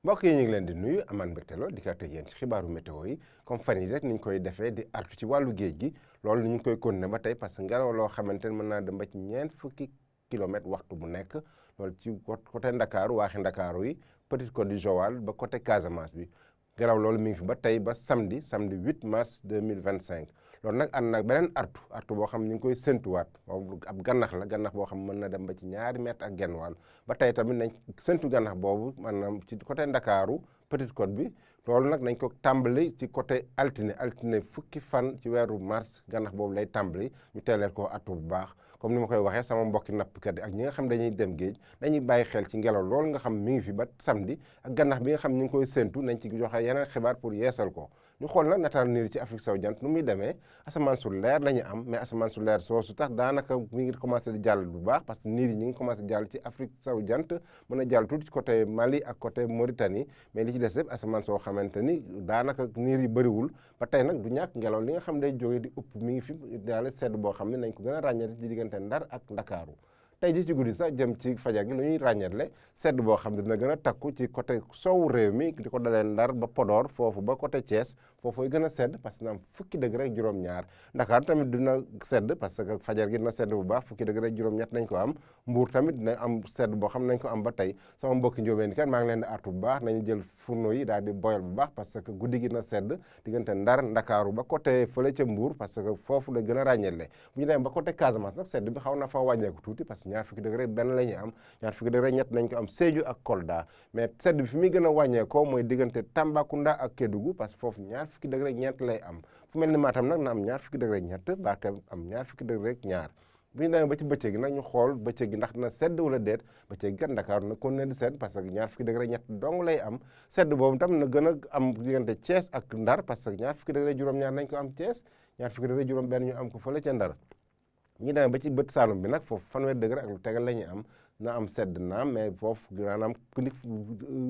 mbokk yi ñu ngi leen di nuyu amaan mbégte lool di kàtte yéen ci xibaaru météo yi comme fan yi rek ni ñu koy defee di artu ci wàllu géej gi loolu ni ñu koy continuer ba tey parce que ngelaw loo xamante ne mën naa dem ba ci ñeent fukki kilomètres waxtu bu nekk loolu ci côté Ndakaaru waaxi Ndakaaru yi Petite Côte du Joal ba côté Casamance bi ngelaw loolu mi ngi fi ba tey ba samedi 8 mars 2025 loolu nag ànd nag beneen artu boo xam ne ñu ngi koy séntuwaat moom ab gannax la gannax boo xam mën na dem ba ci 2 mètres ak genn wàll ba tey tamit nañ séntu gannax boobu maanaam ci côté Ndakaaru Petite Côte bi loolu nag nañ ko tàmbali ci côté altine fukki fan ci weeru mars gannax boobu lay tàmbali ñu teeleel koo artu bu baax comme ni ma koy waxee sama mbokki nappkat yi ak ñi nga xam dañuy dem géej dañuy bàyyi xel ci ngelaw loolu nga xam mi ngi fi ba samedi ak gannax bi nga xam ñu ngi koy séntu nañ ci joxe yeneen xibaar pour yeesal ko ñu xool nag nataal niir ci Afrique sowu jant nu muy demee asamaan su leer la ñu am mais asamaan su leer soosu tax daanaka mi ngi commencé di jàll bu baax parce que niir yi ñi ngi commencé jàll ci Afrique sowu jant mën a jàll tuuti ci côté Mali ak côté Mauritanie mais li ci des yëpp asamaan soo xamante ni daanaka niir yi bëriwul ba tey nag du ñàkk ngelaw li nga xam day jóge di upp mi ngi fi daal sedd boo xam ne nañ ko gën a ràññee ci diggante Ndar ak Ndakaaru tey ji ci guddi sax jëm ci fajar gi lu ñuy ràññeetle sedd boo xam ne dina gën a takku ci côté sowu réew mi di ko dalee Ndar ba Podor foofu ba côté Thiès foofu gën a sedd parce que na am fukki degré ak juróom-ñaar Dakar tamit dina sedd parce que fajar gi dina sedd bu baax fukki degré ak juróom-ñett nañ ko am Mbuur tamit dina am sedd boo xam nañ ko am ba tey sama mbokki njóobeen kat maa ngi leen di artu bu baax nañu jël fourneau yi daal di boyal bu baax parce que guddi gi na sedd diggante Ndar Ndakaaru ba côté fële ca Mbuur parce que foofu la gën a ràññeele bu ñu demee ba côté Casamance nag sedd bi xaw na fa wàññeeku tuuti parce que ñaar fukki degré benn la ñuy am ñaar fukki degré ñett nañ ko am Sédhiou ak Kolda mais sedd bi fi muy gën a wàññeekoo mooy diggante Tambacounda ak Kédougou parce que foofu ñaar fukki degré ñeent lay am fu mel ni Matam nag na am ñaar fukki degré ñett Bakel am ñaar fukki degré ñaar bu ñu demee ba ci bëccëg gi nag ñu xool bëccëg gi ndax dina sedd wala déet bëccëg gi kat Ndakaaru na kon ne di sedd parce que ñaar fukki degré ñett dong lay am sedd boobu tam na gën a am diggante Thiès ak Ndar parce que ñaar fukki degré juróom-ñaar nañ ko am Thiès ñaar fukki degré juróom benn ñu am ko fële ca Ndar ñu demee ba ci bët Saalum bi nag foofu fanweer degré ak lu tegal la ñuy am na am sedd naam mais foofu maanaam ku nit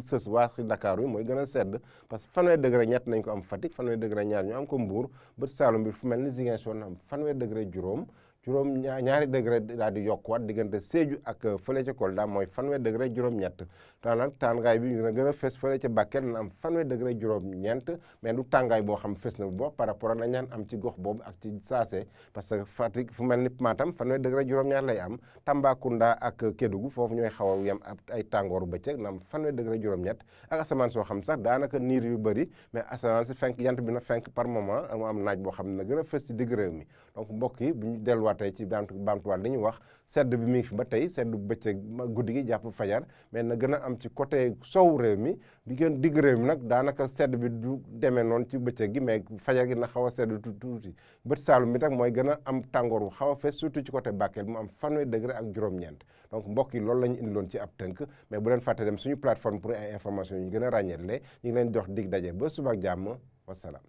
sës waaxi Ndakaaru yi mooy gën a sedd parce que fanweer degré ñett nañ ko am Fatick fanweer degré ñaar ñu am ko Mbuur bët Saalum bi fu mel ni Ziguinchor na am fanweer degré juróom ñaari degré daal di yokkuwaat diggante Sédhiou ak fële ca Kolda mooy fanweer degré juróom-ñett nag tàngaay bi dina gën a fës fële ca Bakel dina am fanweer degré juróom-ñeent mais du tàngaay boo xam fës na bu baax par rapport ak la ñaan am ci gox boobu ak ci Saase parce que Fatick fu mel ni Matam fanweer degré juróom-ñaar lay am Tambacounda ak Kédougou foofu ñooy xaw a yem ay tàngooru bëccëg na am fanweer degré juróom-ñett ak asamaan soo xam sax daanaka niir yu bëri mais asamaan si fenk jant bi na fenk par moment mu am naaj boo xam ne na gën a fës ci digg réew mi donc mbokk yi bu ñu delluwaat tey ci baamtuwaat li ñuy wax sedd bi mi ngi fi ba tey sedd bëccëg guddi gi jàpp fajar mais na gën a am ci côté sow réew mi di gën digg réew mi nag daanaka sedd bi du demee noonu ci bëccëg gi mais fajar gi na xaw a sedd tuuti bët Saalum bi nag mooy gën a am tàngoor bu xaw a fees surtout ci côté Bakel mu am fanweer degré ak juróom-ñeent donc mbokk yi loolu la ñu indiloon ci ab tënk mais bu leen fàtte dem suñu plateforme pour ay information yu gën a ràññeetle ñu ngi leen jox dig daje ba suba ak jàmm wasalaam